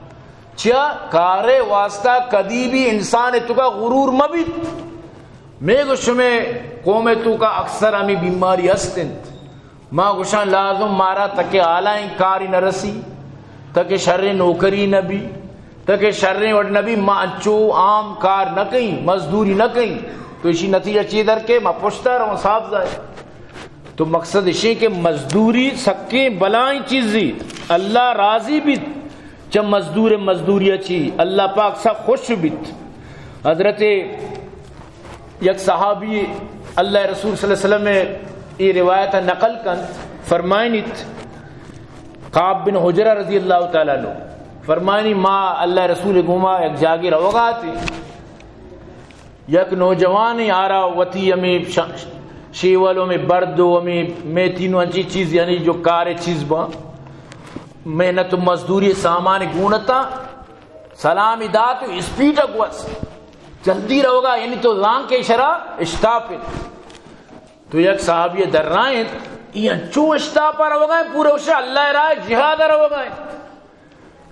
چیا؟ کارے واسطہ کدی بھی انسان توکا غرور مبیت۔ میں گو شمے قوم توکا اکثر ہمیں بیماری ہست انت۔ ما گوشاں لازم مارا تکے اعلائیں کاری نہ رسی، تکے شریں نوکری نہ بی، تکے شریں وڑ نہ بی، ما انچو عام کار نہ کئیں، مزدوری نہ کئیں۔ تو اشی نتیجہ چی در کے؟ ما پشتا رواں صاف ظاہر۔ تو مقصد اشی کہ مزدوری سکیں بلائیں چیزی، اللہ راضی بیت چہ مزدور، مزدوری چی اللہ پاک سک خوش بیت۔ حضرت یک صحابی اللہ رسول صلی اللہ علیہ وسلم ء اے روایت نقل کنت، فرمائنیت، کعب بن حجرہ رضی اللہ تعالی عنہ فرمائنی، ما اللہ رسول گوما یک جاگے روگا اتیں، یک نوجوانے آرا وتی ہمیں ش-، شیول و ہمیں برد و ہمیں میتین و انچی چیز، یعنی جو کار چیز با محنت و مزدوری سامان گونتا، سلامی دات و اسپیڈ گوس، جلدی روگا، یعنی تو زان کے شرا اشتاپ انت۔ تو یک صحابی درائیں، ای انچو اشتاپا روگا ہے، پورے اسے اللہ راہ جہاد روگا ہے۔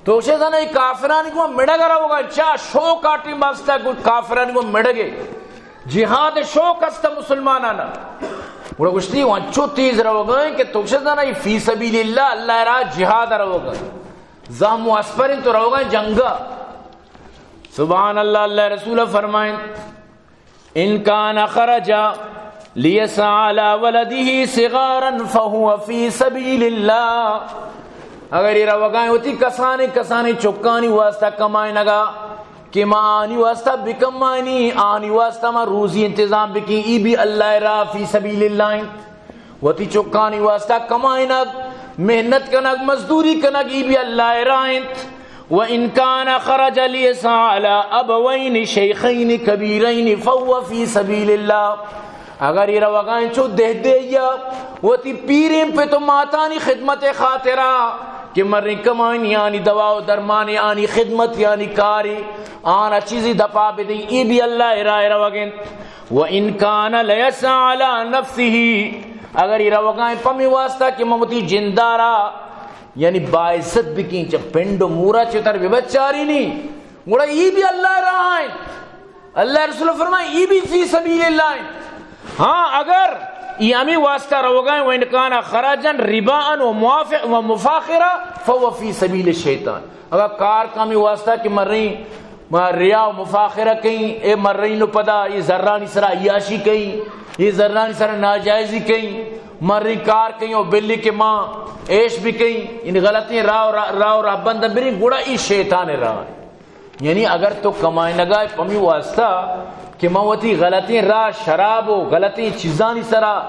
تو اسے زانا ای کافرانی کو مڑگ روگا ہے، چا شوق آٹی ماستا کو کافرانی کو مڑگے۔ جہاد شوق است مسلمانانا۔ گڑا گوشتی، انچو تیز روگا ہے کہ تو اسے زانا ای فی سبیل اللہ، اللہ راہ جہاد روگا ہے۔ زام و اسپرین تو روگا ہے جنگا۔ سبحان اللہ، اللہ رسول فرمائیں، ان کان خرج لیسعی علی ولدہ صغارا فہو فی سبیل اللہ۔ اگر یہ روگائیں ہوتی کسانی، کسانی چکانی واسطہ کمائنگا کہ ما آنی واسطہ بکمائنی، آنی واسطہ ما روزی انتظام بکیں، ای بھی اللہ را فی سبیل اللہ انت۔ وتی چکانی واسطہ کمائنگ، محنت کنگ، مزدوری کنگ، ای بھی اللہ راہ انت۔ و ان کان خرج لیسعی علی ابوین شیخین کبیرین فہو فی سبیل اللہ۔ اگر یہ روگائیں چو دہ دے یا وتی پیریں پت و ماتانی خدمت خاطرہ کہ مریں کمائنی آنی دوا و درمان آنی خدمت یعنی کاری آنا چیزی دپا بدیں، ای بھی اللہ راہ روگیں۔ و ان کان لیسعی علی نفسہ، اگر یہ روگائیں پمی واسطہ کہ من وتی جندارا یعنی باعزت بکیں، چہ پنڈ و مورا چہ تر ببچاری نی، گڑا ای بھی اللہ راہ ہیں۔ اللہ رسول فرمائے، ای بھی فی سبیل اللہ ہیں۔ ہاں، اگر ای ہمیں واسطہ روگائیں، و ان کان خرجا رباء و موافق و مفاخرہ فہو فی سبیل الشیطان۔ اگر کار کمی واسطہ کہ مریں ما ریا و مفاخرہ کئیں، اے مرین و پدا اے زرانی سرا عیاشی کئیں، اے زرانی سرا ناجائزی کئیں، مرین کار کئیں و بلی کہ ما عیش بکئیں، ان غلطیں راہ و را-، راہ و رہبند بریں، گڑا ای شیطان راہ۔ یعنی اگر تو کمائنگا پمی واسطہ کہ ما وتی غلطیں راہ، شراب و غلطیں چیزانی سرا،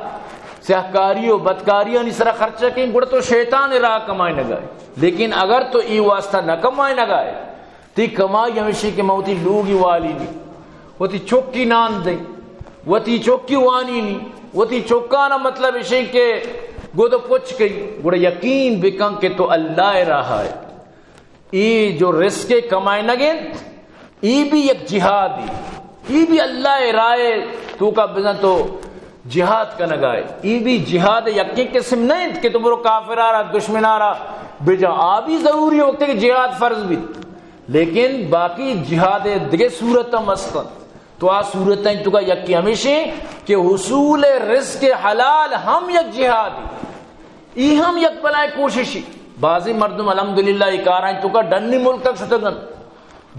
سیاہکاری و بدکاریانی سرا خرچہ کئیں، گڑا تو شیطان راہ کمائنگا۔ لیکن اگر تو ای واسطہ نہ کمائنگا، تئی کمائی ہمیشی کہ من وتی لوگی والی نی، وتی چکی نان دیں، وتی چکی وانی نی، وتی چکانا مطلب اشیں کہ گد و پچ کئی، گڑا یقین بکن کہ تو اللہ راہ ہے۔ ای جو رزق کمائنگ انت، ای بھی یک جہادی، ای بھی اللہ راہ توکا بزن تو جہاد کنگائے، ای بھی جہاد یکی قسم نہ انت کہ تو برو کافرارا، دشمنارا بجا، آ بھی ضروری وقت کہ جہاد فرض بیت۔ لیکن باقی جہاد دگہ صورت ہم است انت۔ تو آ صورت انت تو کا یکی ہمیشیں کہ حصول رزق حلال ہم یک جہادی، ای ہم یک بلائیں کوششی۔ بعضی مردم الحمدللہ ای کارائیں تو کا ڈنی ملک تک شتگن،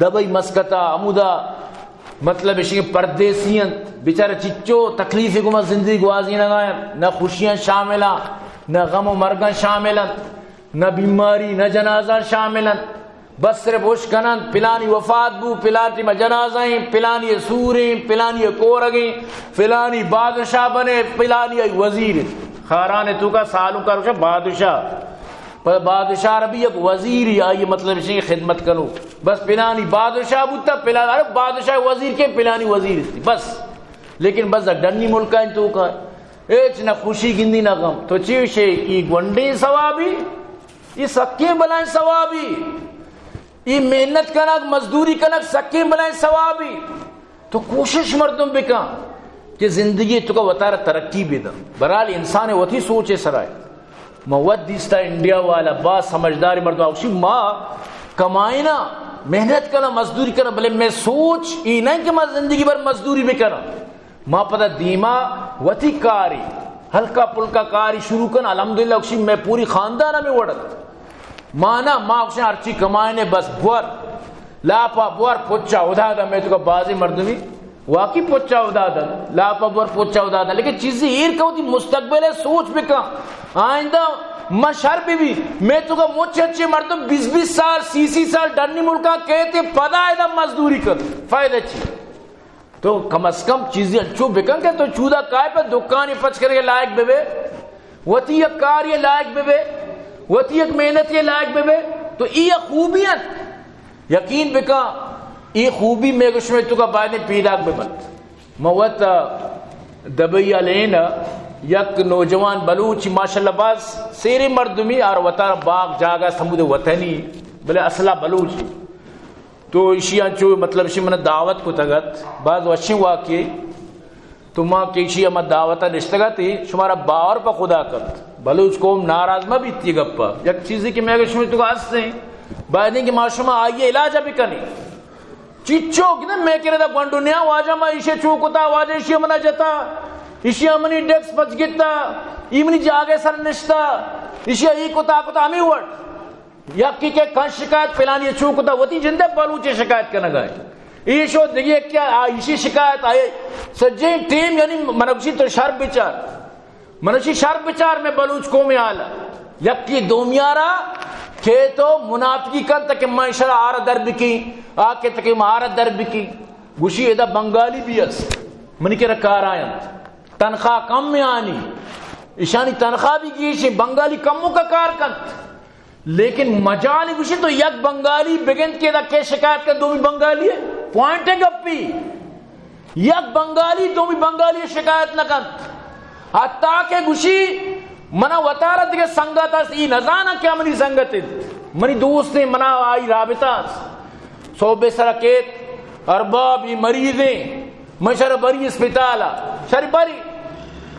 دبئی مسکتا، ہمودا مطلب اشی پردیسی انت، بیچارہ چچو تکلیف گما زندگی گوازینگا انت، نہ خوشیاں شامل انت، نہ غم و مرگاں شامل انت۔ نہ بیماری، نہ جنازہ شامل انت۔ بس صرف اش کننت، پلانی وفات بو، پلانی ما جنازہ ایں، پلانی سور ایں، پلانی کورگ ایں، پلانی بادشاہ بنے، پلانی ای وزیر انت۔ خاران توکا سالوں کا روشا بادشاہ۔ پر بادشاہ ربی یک وزیری آئی مطلب شیں خدمت کنو۔ بس پلانی بادشاہ بوتا، پلان، ارے بادشاہ وزیر کے، پلانی وزیر انت۔ بس۔ لیکن بس ڈنی ملکا انت توکا۔ ہچ نہ خوشی گندی نہ غم۔ تو چی وشے؟ ای گونڈیں ثوابی، ای سکیں بلائیں ثوابی، ای محنت کنگ، مزدوری کنگ سکیں بلائیں ثوابی۔ تو کوشش مردم بکن کہ زندگی تو کا وتارا ترقی بدن۔ بہرحال انسان وتی سوچ سرائے۔ من وت دیستا انڈیا والا با سمجھدار مردم، اوشی ما کمائنا، محنت کنا، مزدوری کنا، بلے میں سوچ ای نہیں کہ ما زندگی بھر مزدوری بکنا۔ ما پدا دیما وتی کاری، ہلکا پلکا کاری شروع کن۔ الحمدللہ اکشی میں پوری خاندان ہمیں وڑت۔ ما نا، ما اکشن ہرچی کمائنے بس بور، لاپا بور، پچا ادا دا۔ میں تو کا بازی مردمی واقعی پچا ادا دا، لاپا بور پچا ادا دا۔ لیکن چیزی ایر کا وتی مستقبل ہے، سوچ بکا، آئندہ ما شر بی بی، میں تو کا مچ اچھے مردم بیس بیس سال، سی سی سال ڈنی ملکا کہتے پدا ادا مزدوری کر، فائدہ چی؟ تو کم از کم چیزی انچو بکن کہ تو چودا کائے پہ دکانی پچ کرے لائق بے بے، وتی یک کاری لائق بے بے، وتی یک محنتی لائق بے بے، تو ای یک خوبی انت۔ یقین بکن، ای خوبی میں گشمے تو کا باید پیداک بے بنت۔ ما وت دبئی لین یک نوجوان بلوچی ماشاءاللہ باز سیرے مردمی آر وتارا باغ جاگہ سمود وطنی، بلے اصلا بلوچی۔ تو ایشی انچو مطلب ایشی من دعوت کتگ ات، باز وشیں واقعے۔ تو ما کہ ایشی ہم دعوت نشتگ ات، شمارا باور پہ خدا کنت۔ بلوچ قوم ناراض مہ بیت یہ گپا۔ یک چیزی کہ میں اگر شما تو ہستیں، باید کہ ما شما آئیے علاج بکنی۔ چیچو کہ میں کرے دا گونڈو نیا واجہ ما ایشی چو کتا، واجہ ایشی منا جتا، ایشی منی ڈیکس پچ گتا، ای منی جاگے سر نشتا، ایشی ای کتا کتا ہمیں وڑ۔ یکی کہ کن شکایت پلانی چو کتا، وتی جندے بلوچ شکایت کنگا ہے۔ ایشو دیگه کیا آ ایشی شکایت آئے۔ سجیں ٹیم یعنی منگشی تو شر بچار۔ منشی شر بچار میں بلوچ قوم حال۔ یکی دومیارا کہ تو منافقی کن تک میں شر آر در بکی، آ کہ تک مار در بکی۔ گوشی ادا بنگالی بھی است۔ منی کرا کار آینت۔ تنخواہ کم میں آنی۔ ایشانی تنخواہ بھی گیشی، بنگالی کمو کا کار کنت۔ لیکن مجال گوشی تو یک بنگالی بگند کہ ادا کے شکایت کن، دومی بنگالی ہے۔ پوائنٹ ہے گپی۔ یک بنگالی دومی بنگالی شکایت نہ کنت۔ حتی کہ گوشی منا وتارا دیگه سنگت است، ای نزانا کہ منی سنگت انت۔ منی دوست ہیں، منا آئی رابطہ است۔ صوبے سرا کیت، ارباب ای مریض ہیں۔ من شر بری اسپتال ء، شر بری۔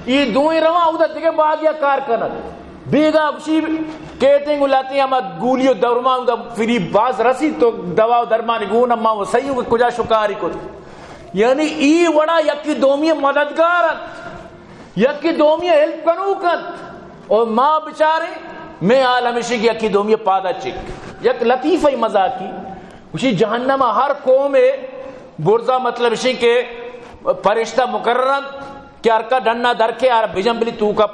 ای دوئیں رواں اودا دگہ باگیا کار کنگ۔ بیگا گوشی کیٹنگ و لاتے ہما گولی و درمان اودا فری باز رسی تو دوا و درمان گون اما و صحیح ہو کہ کجا شکاری کت۔ یعنی ای وڑا یکی دومی مددگار انت، یکی دومی ہیلپ کنوک انت۔ اور ما بچاریں، میں حال ہمیشہ کہ یکی دومی پادا چک۔ یک لطیفہ مزاقی، گوشی جہنم ہر قوم برزا مطلب شی کہ پرشتہ مقرر انت کہ ہر کا ڈنا در کے آر بجن بلی تو کا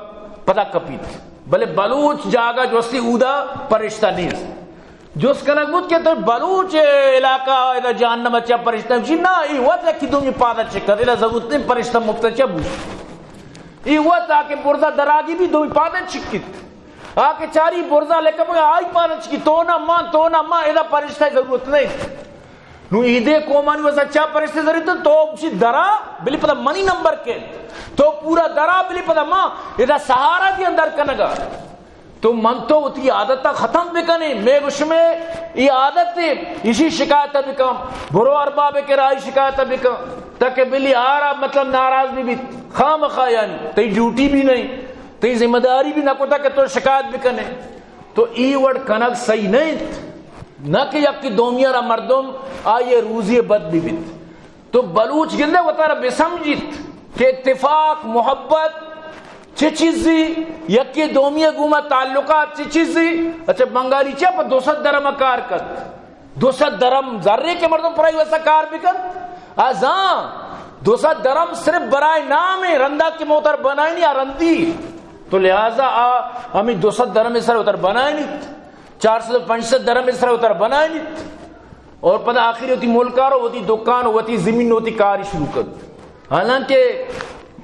پتہ کپیت۔ بلے بلوچ جاگہ جو استی اودا پرشتہ نیست۔ جس کنگ بود کہ تو بلوچ علاقہ ادا جہنم چا پرشتہ، گوشی نا، ای وت یکی دومی پادا چکت، ادا ضرورت نہیں پرشتہ مفت چا بود۔ ای وت آ کہ برزا دراگی بھی دومی پادا چکیت۔ آ کہ چاری برزا لکم آئی پادا چکی، تو نہ مان، تو نہ مان، ادا پرشتہ ضرورت نہیں۔ نو ایدے قومانی واسطہ چا پرشتے زری تو، تو اسی درا بلی پدا منی نمبر کے، تو پورا درا بلی پدا ما ادا سہارا دی اندر کنگا۔ تو من تو وتی عادت ختم بکنے، میں گوشمے ای عادت ہے، اسی شکایت بکم، برو ارباب کرائی شکایت بکم، تاکہ بلی آرا مطلب ناراض بھی بیت، خام خا یعنی تئی ڈیوٹی بھی نہیں، تئی ذمہ داری بھی نہ کوتا کہ تو شکایت بکنے۔ تو ای وڑ کنگ صحیح نہ انت، نہ کہ یکی دومی را مردم آئی روزی بد بی بیت۔ تو بلوچ گندے وتارا بسمجیت کہ اتفاق، محبت چہ چیزی، یکی دومی گوما تعلقات چہ چیزی۔ اچھا بنگالی چہ پہ دو سد درم کار کت؟ دو سد درم زرے کہ مردم پرائی واسطہ کار بکن؟ آ زان، دو سد درم صرف برائے نام ہے، رندا کہ موتر بنائنی آ رندی۔ تو لہذا آ ہمیں دو سد درم سر وتر بنائنیت، چار سد پنچ سد درم سر وتر بنائنیت۔ اور پدا آخری وتی ملکارو وتی دکان، وتی زمین، وتی کاری شروع کن۔ حالانکہ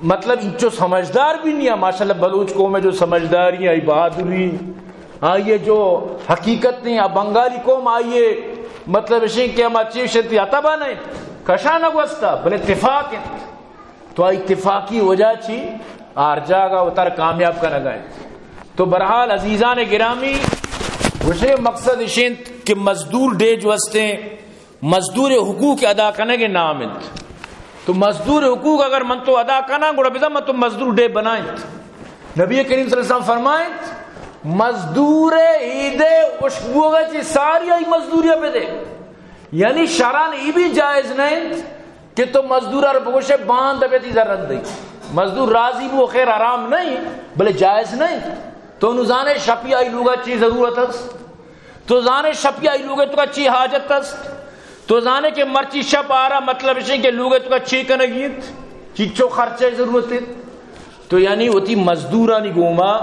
مطلب انچو سمجھدار بھی نہیں ہے۔ ماشاءاللہ بلوچ قوم ہے جو سمجھداری، آئی بہادری، آئیے جو حقیقت نہیں، آ بنگالی قوم آئیے مطلب اشیں کہ ہما چیز شتی عطبہ نہیں، کشا نہ گوستا، بلے اتفاق ہے۔ تو آ اتفاقی وجہ چی؟ ہر جاگہ وتارا کامیاب کنگا انت۔ تو بہرحال عزیزان گرامی، گوشے مقصد اش انت کہ مزدور ڈیھ جو ہستیں، مزدور حقوق ادا کنگ نام انت۔ تو مزدور حقوق اگر من تو ادا کناں، گڑا بزاں من تو مزدور ڈیھ بنائیں۔ نبی کریم صلی اللہ علیہ وسلم فرمائیں، مزدور ایدے اشکبوگا چی ساری آئی مزدوری بدے۔ یعنی شرعاً ای بھی جائز نہ انت کہ تو مزدور ار بگوشے باند بے تی زر رند دئی۔ مزدور راضی بو، خیر حرام نہیں، بلے جائز نہیں۔ تو نو زانے شپی آئی لوگا چی ضرورت است؟ تو زانے شپی آئی لوگے تو چی حاجت است؟ تو زانے کہ مرچی شپ آرا مطلب اشیں کہ لوگے تو چی کنگی انت؟ چی چو خرچہ ضرورت انت؟ تو یعنی وتی مزدورانی گوما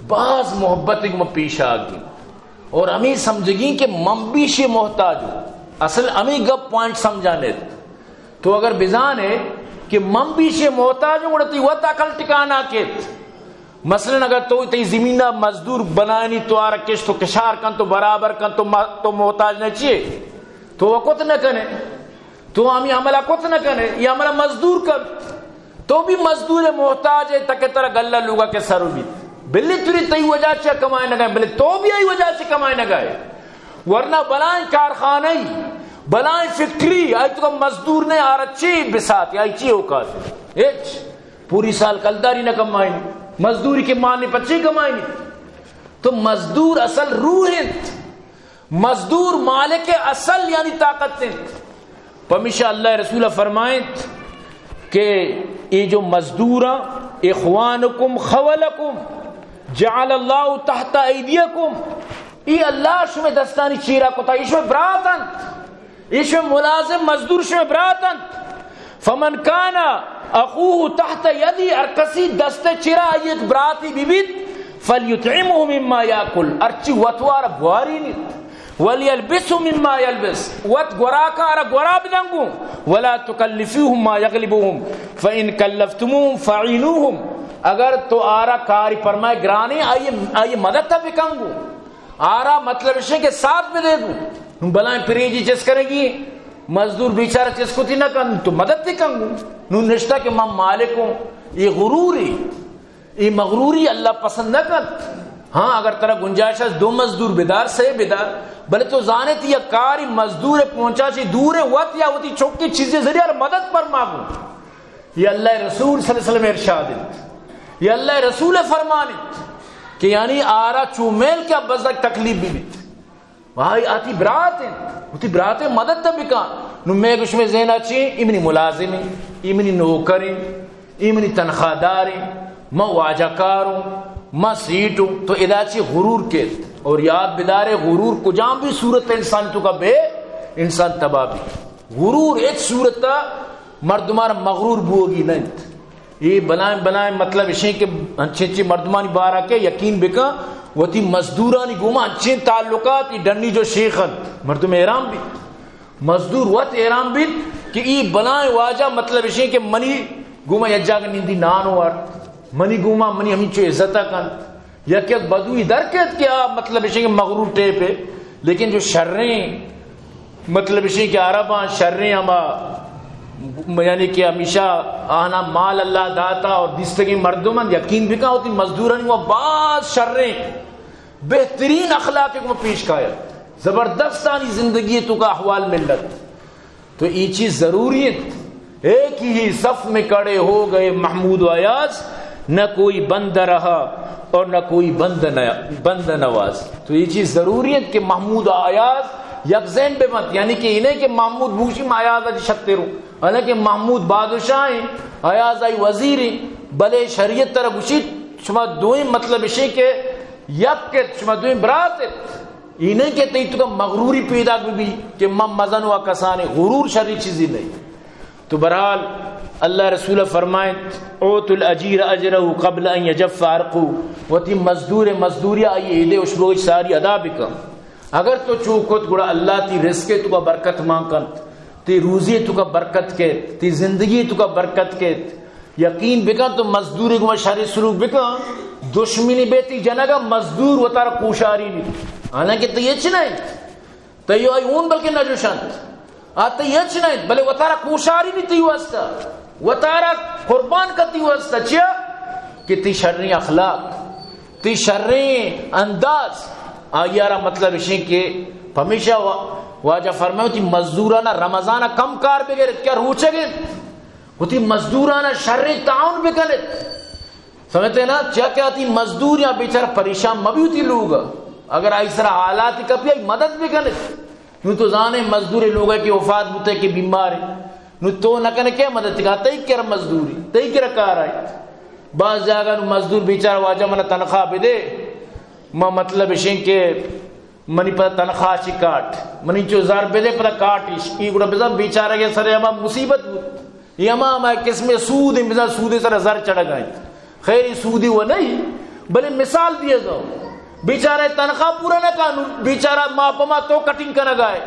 باز محبت گوما پیش آگی۔ اور ہمیں سمجھگی کہ من بھی شے محتاج ہوں۔ اصل ہمیں گپ پوائنٹ سمجھانے۔ تو اگر بزانے کہ من بھی شے محتاج ہوں، گڑا تی وت عقل ٹکانا کیت۔ مثلاً اگر تو تی زمین مزدور بنائنی، تو آرا کشت و کشار کن، تو برابر کن، تو م-، تو محتاج نہ چیے، تو وقت نہ کنے، تو ہمیں عملہ کت نہ کنے، یہ عملہ مزدور کن۔ تو بھی مزدور محتاج ہے تاکہ ترا گلہ لوگا کے سر بیت۔ بلے تری تئی وجہ چہ کمائے نہ گئے، بلے تو بھی آئی وجہ چہ کمائے نہ گئے۔ ورنہ بلائیں کارخانہ ای، بلائیں فیکٹری، آئی تو مزدور نے آرا چی بسات، آئی چی اوقات؟ ہچ۔ پوری سال کلداری نہ کمائیں، مزدوری کے مانے پچے کمائیں۔ تو مزدور اصل روح انت۔ مزدور مالک اصل یعنی طاقت انت۔ پمیشا اللہ رسول فرمائنت کہ اے جو مزدوراں، اخوانکم خولکم جعل اللہ تحت ایدیکم، اے اللہ شمے دستانی چیرا کتا، اے شمے برات انت، اے شمے ملازم مزدور شمے برات انت۔ فمن کان اخوہ تحت یدی، ہر کسی دست چرا آئی ایک براتی ببیت، فلیطعمہ مما یاکل، ہرچی وتوار بوارینیت، ولیلبسہ مما یلبس، وت گوراکا را گورا بدنگو، ولا تکلفوہم ما یغلبہم، فان کلفتموہم فاعینوہم، اگر تو آرا کاری پرمائے گرانے، آئی، آئی مدد بکنگو۔ آرا مطلب اشیں کہ ساتھ بدے گو۔ نوں بلائیں پریجی چس کرے گی، مزدور بیچارہ چس کتی نہ کن، تو مدد تے کن گو۔ نوں نشتا کہ من مالک ہوں، یہ غروری، یہ مغروری اللہ پسند نہ کنت۔ ہاں، اگر ترا گنجائش ہے دو مزدور بدار، سے بدار، بلے تو زانے تی یک کاری مزدور پہنچا چی دور ہے، وت یا وتی چوکی چیزیں ذریعہ مدد پر ماگو۔ یہ اللہ رسول صلی اللہ علیہ وسلم ارشاد انت، یہ اللہ رسول فرمان انت کہ یعنی آرا چو میل کہ بزگ تکلیف بی بیت۔ بھائی آتی برات انت، وتی برات مدد تا بکن۔ نو میں گوش میں ذہنا چی، ای منی ملازم انت، ای منی نوکر انت، ای منی تنخواہ دار انت، من واجہ کار ہوں، من سیٹ ہوں، تو ادا چی غرور کیت۔ اور یاد بدارے غرور کجام بھی صورت انسان تو کا بے، انسان تباہ بی۔ غرور ہچ صورت ء مردمان مغرور بوگی نہ انت۔ اے بلائیں بلائیں مطلب اشیں کہ انچیں انچیں مردمانی بارا کہ یقین بکن، وتی مزدورانی گوما انچیں تعلقات، اے ڈنی جو شیخ انت، مردم حیران بیت۔ مزدور وت حیران بیت کہ اے بلائیں واجہ مطلب اشیں کہ منی گوما یک جاگہ نندی نان وارت، منی گوما منی ہمینچو عزت کنت۔ یک یک بدوی در کیت کہ آ مطلب اشیں کہ مغرور ٹیپ ہے، لیکن جو شریں مطلب اشیں کہ عرباں شریں ہما، یعنی کہ ہمیشہ آہاں مال اللہ داتا اور دیستگیں مردم انت، یقین بکن وتی مزدورانی و باز شریں بہترین اخلاق کو پیش کایا، زبردستانی زندگی تو کا احوال ملت۔ تو اے چیز ضروری انت۔ ایک ہی صف میں کھڑے ہو گئے محمود و ایاز، نہ کوئی بند رہا اور نہ کوئی بند نیا-، بند نواز۔ تو اے چیز ضروری انت کہ محمود و ایاز یک ذہن بہ بنت، یعنی کہ انہیں کہ محمود بوشی ما ایاز اج شترو، حالانکہ محمود بادشاہ ہیں، ایاز آئی وزیر ہیں، بلے شریعت ترا گوشیت شما دوئیں مطلب اشیں کہ یک ات، شما دوئیں برات ات۔ اے نہ کہ تئی تو کا مغروری پیدا بی کہ من مزن و کسانے، غرور شری چیزی نہیں۔ تو بہرحال اللہ رسول فرمائنت، اعطوا الاجیر اجره قبل ان یجف عرقه، وتی مزدور مزدوری آئی ایدے اشبوش ساری ادا بکن۔ اگر تو چو کت گڑا اللہ تی رزق تو کا برکت مان کنت، تی روزی تو کا برکت کیت، تی زندگی تو کا برکت کیت۔ یقین بکن تو مزدورے گوما شری سلوک بکن، دشمنی بیتی جنگا مزدور وتارا کوشاری نی۔ حالانکہ تئی ہچ نہ انت، تئی آئی اون بلکہ نہ جوشنت۔ آ تئی ہچ نہ انت، بلے وتارا کوشاری نی تئی واسطہ، وتارا قربان کتی واسطہ۔ چیا؟ کہ تئی شریں اخلاق، تئی شریں انداز، آئی ءَ را مطلب اشیں کہ پمیشا وا-، واجہ فرمائے، وتی مزدورانا رمضان ءَ کم کار بگرت، کہ روچگ انت، وتی مزدورانا شریں تعاون بکنت۔ سمجھتے نا؟ چیا کہ آتی مزدور یا بیچارہ پریشان مبی وتی لوگ ءَ۔ اگر آئی سرا حالات کپی، آئی مدد بکنت۔ نوں تو زانے مزدور لوگ ءَ کہ وفات بوتے کہ بیمار ہے، نوں تو نہ کنے کیا مدد کا؟ تئی کرا مزدوری، تئی کرا کار آئی۔ بعض جاگہ نوں مزدور بیچارہ، واجہ منا تنخواہ بدے، ما مطلب اشیں کہ منی پدا تنخواہ چی کاٹ، منی چو زر بدے پدا کاٹ اش، ای گڑا بزن بیچارہ کے سر ہما مصیبت بوت۔ یہ ہما، ہما قسم سود ہیں، بزن سود سر زر چڑھگ آئی۔ خیر، یہ سود و نہیں، بلے مثال دیے گا۔ بیچارہ تنخواہ پورا نہ کانو، بیچارہ ما پما تو کٹنگ کنگ آئے۔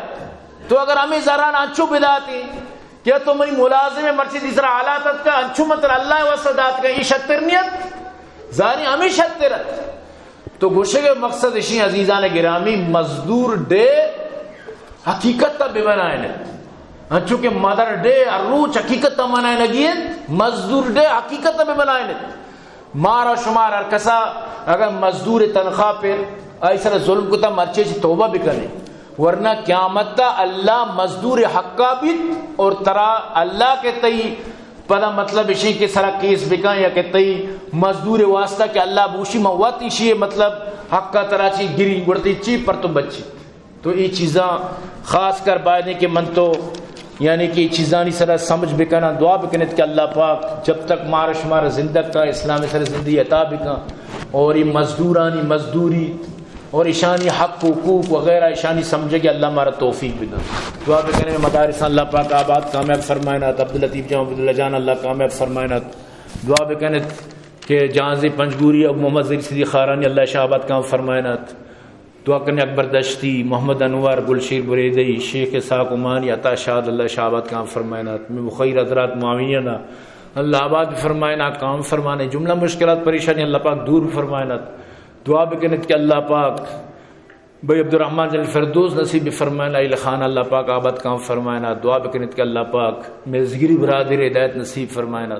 تو اگر ہمیں زران انچو بداتی کہ تو منی ملازم ہے، مرچی تیسرا حالات ات کا، انچو مطلب اللہ واسطہ دات کا، یہ شتر نیت، زانی ہمیں شتر ات۔ تو گوشگ ءِ مقصد اشی، عزیزان گرامی، مزدور ڈے حقیقت ءَ بہ بنائینت۔ انچو کہ مدر ڈے ہر روچ حقیقت ءَ منائینگی انت، مزدور ڈے حقیقت ءَ بہ بنائینت۔ مارا شمار ہر کسا اگر مزدور تنخواہ پر آئی سر ظلم کتا، مرچی چی توبہ بکنے، ورنہ قیامت ءَ اللہ مزدور حقا بیت اور ترا اللہ کے تئی پدا مطلب اشی کہ سرا کیس بکن یا کہ تئی مزدور واسطہ کہ اللہ بوشی من وت اشی مطلب حق ءَ ترا چی گری گڑتی چی پر تو بچی۔ تو یہ چیزاں خاص کر باید ہیں کہ من تو یعنی کہ یہ چیزانی سرا سمجھ بکناں، دعا بکنت کہ اللہ پاک جب تک مارا شمارا زندگ کا اسلام سر زندگی عطا بکن اور یہ مزدورانی مزدوری اور اشانی حق حقوق وغیرہ اشانی سمجھے کہ اللہ مارا توفیق بدن۔ دعا بکنیں مدارساں اللہ پاک آباد کامیاب فرمائنات، عبداللطیف جان، عبداللہ جان اللہ کامیاب فرمائنات۔ دعا بکنت کہ جہانزی پنجگوری اور محمد زیر صدیق خارانی اللہ شاہ آباد کام فرمائنات۔ دعا کنیں اکبر دشتی، محمد انور، گلشیر بریدئی، شیخ اسحاق عمانی، عطا شاد اللہ شاہ آباد کام فرمائنات۔ میں بخیر حضرات معاونین اللہ آباد فرمائنات، کام فرمانے، جملہ مشکلات پریشانی اللہ پاک دور فرمائنات۔ دعا بکنت کہ اللہ پاک بھئی عبدالرحمن جنت الفردوس نصیب بفرمائنا، ایل خان اللہ پاک آباد کام فرمائنا۔ دعا بکنت کہ اللہ پاک مئے زگری برادر ہدایت نصیب فرمائنا۔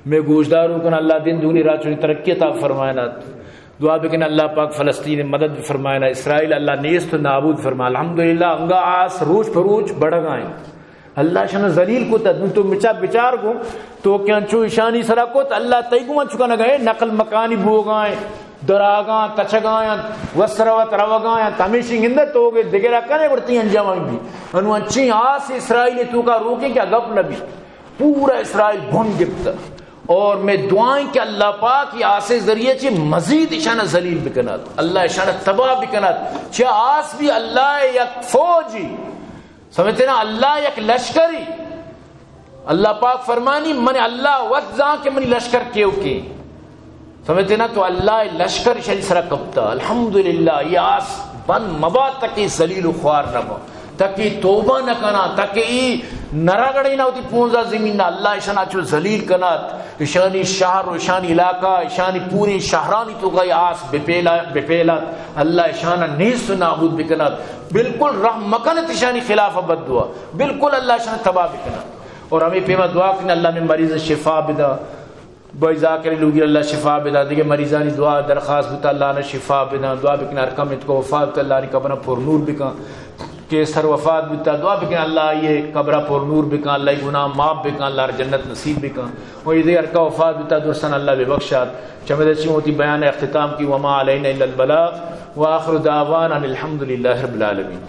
مئے گوشداروں کن اللہ دین دونی راہ چنی ترقی عطا فرمائنا۔ دعا بکن اللہ پاک فلسطین مدد فرمائنا، اسرائیل اللہ نیست و نابود فرما۔ الحمدللہ انگا آس روچ پہ روچ بڑھگائیں۔ اللہ شان ذلیل کت، نوں تو مچا بچار گوں، تو کہ انچو ایشانی سرا کت، اللہ تئی گوں انچو کنگا ہے، نقل مکانی بوگائیں، دراگاں، تچگاں، وسروت روگاں، ہمیشی گندے تو گے دگرا کنے گڑتی انجام بھی۔ انو انچیں آس اسرائیل تو کا روکیں کہ گپ نبی۔ پورا اسرائیل بن گپت۔ اور میں دعائیں کہ اللہ پاک یہ آس ذریعے چی مزید ایشان ذلیل بکنات، اللہ ایشان تباہ بکنات۔ چہ آس بھی اللہ یک فوجی سمجھتے نا، اللہ یک لشکری۔ اللہ پاک فرمانی، من اللہ وت زان کہ منی لشکر کیو کی۔ سمجھتے نا، تو اللہ لشکر شری سرا کپتا۔ الحمدللہ، یہ آس بند مبا تکی ذلیل و خوار نبا، تکی توبہ نہ کنا، تکی ای نرگڑی نہ ہوتی پونزا زمین نہ۔ اللہ اشانا چو ذلیل کنات، اشانی شہر و اشانی علاقہ، اشانی پوری شہرانی تو گئی آس بپیلا-، بپیلات۔ اللہ اشانا نیست و نابود بکنات۔ بالکل رحم مکنت اشانی خلاف بد دعا۔ بالکل اللہ شان تباہ بکنا۔ اور ہمیں پیما دعا کن، اللہ میں مریض شفا بدا۔ بھائی ذاکر لوگی اللہ شفا بدا۔ دیگه مریضانی دعا درخواست بتا، اللہ نے شفا بدا۔ دعا بکن ہر کم اتکو وفات، اللہ نے قبر پر نور بکن۔ کہ سر وفات بتا، دعا بکن اللہ یہ قبر پر نور بکن، اللہ گناہ معاف بکن، اللہ جنت نصیب بکن۔ اور یہ ہر کا وفات بتا درسن اللہ ببخشات۔ چمدہ چی ہوتی بیان اختتام کی، وما علینا الا البلاغ، وآخر دعوانا ان الحمدللہ رب العالمین۔